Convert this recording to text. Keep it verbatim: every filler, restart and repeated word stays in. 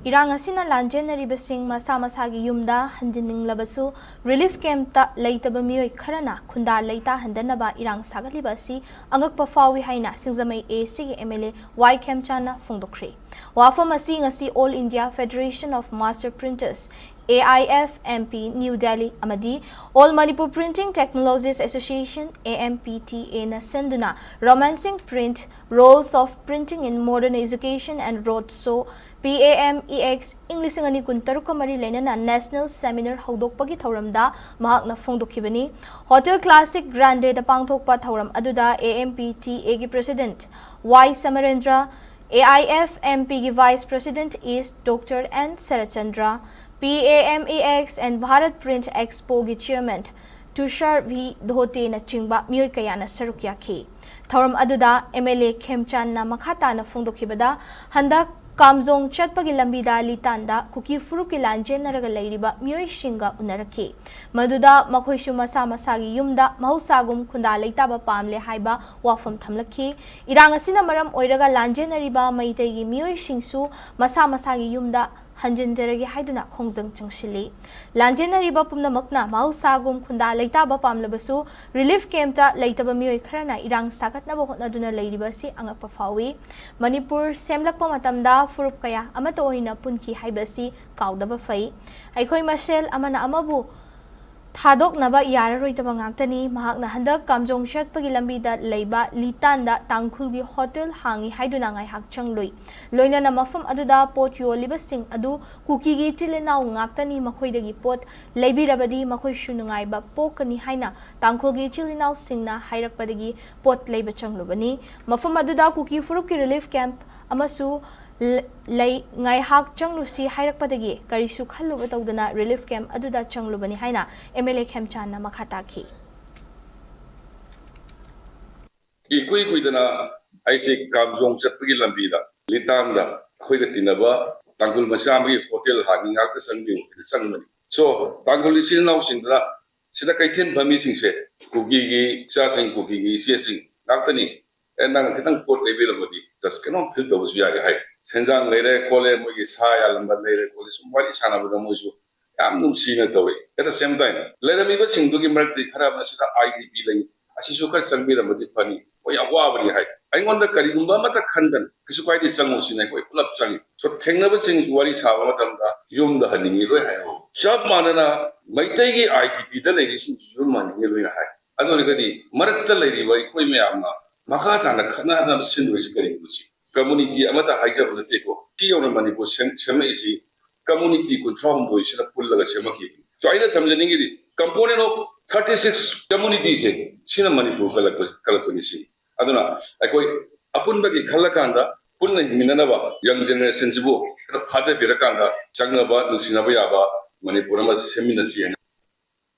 ꯏꯔꯥꯡ ꯑꯁꯤꯅ ꯂꯥꯟꯖꯦꯟꯅꯔꯤꯕꯁꯤꯡ ꯃꯁꯥ ꯃꯁꯥꯒꯤ ꯌꯨꯝꯗ ꯍꯟꯖꯤꯟꯅꯤꯡꯂꯕꯁꯨ, ꯔꯤꯂꯤꯐ ꯀꯦꯝꯞꯇ ꯂꯩꯇꯕ ꯃꯤꯑꯣꯏ ꯈꯔꯅ ꯈꯨꯟꯗꯥ ꯂꯩꯇꯥꯍꯟꯗꯅꯕ ꯏꯔꯥꯡ ꯁꯥꯒꯠꯂꯤꯕ ꯑꯁꯤ ꯑꯉꯛꯄ ꯐꯥꯎꯏ ꯍꯥꯏꯅ ꯁꯤꯡꯖꯃꯩ ꯑꯦ ꯁꯤꯒꯤ ꯑꯦꯝ ꯑꯦꯜ ꯑꯦ ꯋꯥꯏ ꯈꯦꯝꯆꯥꯟꯅ ꯐꯣꯡꯗꯣꯛꯈ꯭ꯔꯦ꯫ ꯋꯥꯐꯝ ꯑꯁꯤ ꯉꯁꯤ All India Federation of Master Printers, A I F M P, New Delhi ꯑꯃꯗꯤ All Manipur Printing Technologies Association, A M P T A, ꯅ ꯁꯤꯟꯗꯨꯅ Romancing Print, Roles of Printing in Modern Education and Road Show, P A M E X, ꯏꯪ ꯂꯤꯁꯤꯡ ꯑꯅꯤ ꯀꯨꯟꯇꯔꯨꯛꯀ ꯃꯔꯤ ꯂꯩꯅꯅ National Seminar ꯍꯧꯗꯣꯛꯄꯒꯤ ꯊꯧꯔꯝꯗ ꯃꯍꯥꯛꯅ ꯐꯣꯡꯗꯣꯛꯈꯤꯕꯅꯤ꯫ Hotel Classic Grandeꯗ ꯄꯥꯡꯊꯣꯛꯄ ꯊꯧꯔꯝ ꯑꯗꯨꯗ A M P T Aꯒꯤ President Y Samarendra, A I F M Pꯒꯤ Vice President is Doctor N Sarachandra, P A M E X and Bharat Print Expoꯒꯤ Chairman Tushar V Dhotenꯆꯤꯡꯕ ꯃꯤꯑꯣꯏ ꯀꯌꯥꯅ ꯁꯔꯨꯛ ꯌꯥꯈꯤ꯫ ꯊꯧꯔꯝ ꯑꯗꯨꯗ M L A ꯈꯦꯝꯆꯥꯟꯅ ꯃꯈꯥ ꯇꯥꯅ ꯐꯣꯡꯗꯣꯛꯈꯤꯕꯗ, ꯍꯟꯗꯛ ꯀꯥꯝꯖꯣꯡ ꯆꯠꯄꯒꯤ ꯂꯝꯕꯤꯗ ꯂꯤꯇꯥꯟꯗ ꯀꯨꯀꯤ ꯐꯨꯔꯨꯞꯀꯤ ꯂꯥꯟꯖꯦꯟꯅꯔꯒ ꯂꯩꯔꯤꯕ ꯃꯤꯑꯣꯏꯁꯤꯡꯒ ꯎꯅꯔꯛꯈꯤ꯫ ꯃꯗꯨꯗ ꯃꯈꯣꯏꯁꯨ ꯃꯁꯥ ꯃꯁꯥꯒꯤ ꯌꯨꯝꯗ ꯃꯍꯧꯁꯥꯒꯨꯝ ꯈꯨꯟꯗꯥ ꯂꯩꯇꯥꯕ ꯄꯥꯝꯂꯦ ꯍꯥꯏꯕ ꯋꯥꯐꯝ ꯊꯝꯂꯛꯈꯤ꯫ ꯏꯔꯥꯡ ꯑꯁꯤꯅ ꯃꯔꯝ ꯑꯣꯏꯔꯒ ꯂꯥꯟꯖꯦꯟꯅꯔꯤꯕ ꯃꯩꯇꯩꯒꯤ ꯃꯤꯑꯣꯏꯁꯤꯡꯁꯨ ꯃꯁꯥ ꯃꯁꯥꯒꯤ ꯌꯨꯝꯗ ꯍꯟꯖꯤꯟꯖꯔꯒꯦ ꯍꯥꯏꯗꯨꯅ ꯈꯣꯡꯖꯪ ꯆꯪꯁꯤꯜꯂꯤ꯫ ꯂꯥꯟꯖꯦꯟꯅꯔꯤꯕ ꯄꯨꯝꯅꯃꯛꯅ ꯃꯍꯧꯁꯥꯒꯨꯝ ꯈꯨꯟꯗꯥ ꯂꯩꯇꯥꯕ ꯄꯥꯝꯂꯕꯁꯨ, ꯔꯤꯂꯤꯐ ꯀꯦꯝꯞꯇ ꯂꯩꯇꯕ ꯃꯤꯑꯣꯏ ꯈꯔꯅ ꯏꯔꯥꯡ ꯁꯥꯒꯠꯅꯕ ꯍꯣꯠꯅꯗꯨꯅ ꯂꯩꯔꯤꯕ ꯑꯁꯤ ꯑꯉꯛꯄ ꯐꯥꯎꯏ꯫ ꯃꯅꯤꯄꯨꯔ ꯁꯦꯝꯂꯛꯄ ꯃꯇꯝꯗ ꯐꯨꯔꯨꯞ ꯀꯌꯥ ꯑꯃꯠꯇ ꯑꯣꯏꯅ ꯄꯨꯟꯈꯤ ꯍꯥꯏꯕ ꯑꯁꯤ ꯀꯥꯎꯗꯕ ꯐꯩ꯫ ꯑꯩꯈꯣꯏ ꯃꯁꯦꯜ ꯑꯃꯅ ꯑꯃꯕꯨ ꯊꯥꯗꯣꯛꯅꯕ ꯌꯥꯔꯔꯣꯏꯗꯕ ꯉꯥꯛꯇꯅꯤ꯫ ꯃꯍꯥꯛꯅ ꯍꯟꯗꯛ ꯀꯥꯝꯖꯣꯡ ꯆꯠꯄꯒꯤ ꯂꯝꯕꯤꯗ ꯂꯩꯕ ꯂꯤꯇꯥꯟꯗ ꯇꯥꯡꯈꯨꯜꯒꯤ ꯍꯣꯇꯦꯜ ꯍꯥꯡꯉꯤ ꯍꯥꯏꯗꯨꯅ ꯉꯥꯏꯍꯥꯛ ꯆꯪꯂꯨꯏ꯫ ꯂꯣꯏꯅꯅ ꯃꯐꯝ ꯑꯗꯨꯗ ꯄꯣꯠ ꯌꯣꯜꯂꯤꯕꯁꯤꯡ ꯑꯗꯨ ꯀꯨꯀꯤꯒꯤ ꯏꯆꯤꯜ ꯏꯅꯥꯎ ꯉꯥꯛꯇꯅꯤ, ꯃꯈꯣꯏꯗꯒꯤ ꯄꯣꯠ ꯂꯩꯕꯤꯔꯕꯗꯤ ꯃꯈꯣꯏꯁꯨ ꯅꯨꯡꯉꯥꯏꯕ ꯄꯣꯛꯀꯅꯤ ꯍꯥꯏꯅ ꯇꯥꯡꯈꯨꯜꯒꯤ ꯏꯆꯤꯜ ꯏꯅꯥꯎꯁꯤꯡꯅ ꯍꯥꯏꯔꯛꯄꯗꯒꯤ ꯄꯣꯠ ꯂꯩꯕ ꯆꯪꯂꯨꯕꯅꯤ꯫ ꯃꯐꯝ ꯑꯗꯨꯗ ꯀꯨꯀꯤ ꯐꯨꯔꯨꯞꯀꯤ ꯔꯤꯂꯤꯐ ꯀꯦꯝꯞ ꯑꯃꯁꯨ ꯂ-, ꯂꯩ꯫ ꯉꯥꯏꯍꯥꯛ ꯆꯪꯂꯨꯁꯤ ꯍꯥꯏꯔꯛꯄꯗꯒꯤ ꯀꯔꯤꯁꯨ ꯈꯜꯂꯨꯕ ꯇꯧꯗꯅ ꯔꯤꯂꯤꯐ ꯀꯦꯝꯞ ꯑꯗꯨꯗ ꯆꯪꯂꯨꯕꯅꯤ ꯍꯥꯏꯅ M L A ꯈꯦꯝꯆꯥꯟꯅ ꯃꯈꯥ ꯇꯥꯈꯤ꯫ ꯏꯀꯨꯏ ꯀꯨꯏꯗꯅ ꯑꯩꯁꯦ ꯀꯥꯝꯖꯣꯡ ꯆꯠꯄꯒꯤ ꯂꯝꯕꯤꯗ ꯂꯤꯇꯥꯟꯗ ꯑꯩꯈꯣꯏꯒ ꯇꯤꯟꯅꯕ ꯇꯥꯡꯈꯨꯜ ꯃꯆꯥ ꯑꯃꯒꯤ ꯍꯣꯇꯦꯜ ꯍꯥꯡꯉꯤ, ꯉꯥꯛꯇ ꯆꯪꯕꯤꯌꯨ ꯍꯥꯏꯅ ꯆꯪꯕꯅꯤ꯫ So, ꯇꯥꯡꯈꯨꯜ ꯏꯆꯤꯜ ꯏꯅꯥꯎꯁꯤꯡꯗꯨꯅ ꯁꯤꯗ ꯀꯩꯊꯦꯜ ꯐꯝꯃꯤꯁꯤꯡꯁꯦ ꯀꯨꯀꯤꯒꯤ ꯏꯆꯥꯁꯤꯡ, ꯀꯨꯀꯤꯒꯤ ꯏꯆꯦꯁꯤꯡ ꯉꯥꯛꯇꯅꯤ꯫ ꯑꯦ, ꯅꯪ ꯈꯤꯇꯪ ꯄꯣꯠ ꯂꯩꯕꯤꯔꯝꯃꯗꯤ just ꯀꯩꯅꯣꯝ feel ꯇꯧꯕꯁꯨ ꯌꯥꯒꯦ ꯍꯥꯏ꯫ ꯁꯦꯟꯖꯥꯡ ꯂꯩꯔꯦ ꯈꯣꯠꯂꯦ, ꯃꯣꯏꯒꯤ ꯁꯥ ꯌꯥꯜꯂꯝꯕ ꯂꯩꯔꯦ ꯈꯣꯠꯂꯦ, ꯁꯨꯝ ꯋꯥꯔꯤ ꯁꯥꯟꯅꯕꯗ ꯃꯣꯏꯁꯨ ꯌꯥꯝ ꯅꯨꯡꯁꯤꯅ ꯇꯧꯏ꯫ At the same time, ꯂꯩꯔꯝꯃꯤꯕꯁꯤꯡꯗꯨꯒꯤ ꯃꯔꯛꯇꯒꯤ ꯈꯔ ꯑꯃꯅ ꯁꯤꯗ I D P ꯂꯩ, ꯑꯁꯤꯁꯨ ꯈꯔ ꯆꯪꯕꯤꯔꯝꯃꯗꯤ ꯐꯅꯤ, ꯃꯣꯏ ꯌꯥꯝ ꯋꯥꯕꯅꯤ ꯍꯥꯏ꯫ ꯑꯩꯉꯣꯟꯗ ꯀꯔꯤꯒꯨꯝꯕ ꯑꯃꯠꯇ ꯈꯟꯗꯅ, "ꯀꯩꯁꯨ ꯀꯥꯏꯗꯦ, ꯆꯪꯉꯨ" ꯁꯤꯅ ꯑꯩꯈꯣꯏ ꯄꯨꯂꯞ ꯆꯪꯉꯤ꯫ So, ꯊꯦꯡꯅꯕꯁꯤꯡ ꯋꯥꯔꯤ ꯁꯥꯕ ꯃꯇꯝꯗ ꯌꯨꯝꯗ ꯍꯟꯅꯤꯡꯉꯤ ꯂꯣꯏ ꯍꯥꯏꯍꯧ꯫ ꯆꯞ ꯃꯥꯟꯅꯅ ꯃꯩꯇꯩꯒꯤ I D P ꯗ ꯂꯩꯔꯤꯁꯤꯡꯁꯨ ꯌꯨꯝ ꯍꯟꯅꯤꯡꯉꯤ ꯂꯣꯏꯅ ꯍꯥꯏ꯫ ꯑꯗꯨ ꯑꯣꯏꯔꯒꯗꯤ ꯃꯔꯛꯇ ꯂꯩꯔꯤꯕ ꯑꯩꯈꯣꯏ ꯃꯌꯥꯝꯅ ꯃꯈꯥ ꯇꯥꯅ ꯈꯠꯅꯅꯕ ꯁꯤꯟꯗꯣꯏꯁꯤ ꯀꯔꯤꯒꯤꯅꯣ ꯁꯤ? Community ꯑꯃꯠꯇ ꯍꯥꯏꯖꯕ ꯅꯠꯇꯦꯀꯣ, ꯁꯤ ꯌꯧꯅ ꯃꯅꯤꯄꯨꯔ ꯁꯦꯝ-, ꯁꯦꯝꯃꯛꯏꯁꯤ community ꯀꯨꯟꯊ꯭ꯔꯥ ꯍꯨꯝꯗꯣꯏꯁꯤꯅ ꯄꯨꯜꯂꯒ ꯁꯦꯝꯃꯛꯈꯤꯕꯅꯤ꯫ So, ꯑꯩꯅ ꯊꯝꯖꯅꯤꯡꯉꯤꯗꯤ, component of thirty six community ꯁꯦ, ꯁꯤꯅ ꯃꯅꯤꯄꯨꯔ ꯀꯜꯂꯛꯄ-, ꯀꯜꯂꯛꯄꯅꯤ ꯁꯤ꯫ ꯑꯗꯨꯅ ꯑꯩꯈꯣꯏ ꯑꯄꯨꯟꯕꯒꯤ ꯈꯜꯂꯀꯥꯟꯗ, ꯄꯨꯟꯅ ꯍꯤꯡꯃꯤꯟꯅꯅꯕ young generation ꯁꯤꯕꯨ ꯈꯔ ꯐꯥꯗꯕꯤꯔꯀꯥꯟꯗ ꯆꯪꯅꯕ, ꯅꯨꯡꯁꯤꯅꯕ ꯌꯥꯕ ꯃꯅꯤꯄꯨꯔ ꯑꯃ ꯁꯦꯝꯃꯤꯟꯅꯁꯤ ꯍꯥꯏꯅ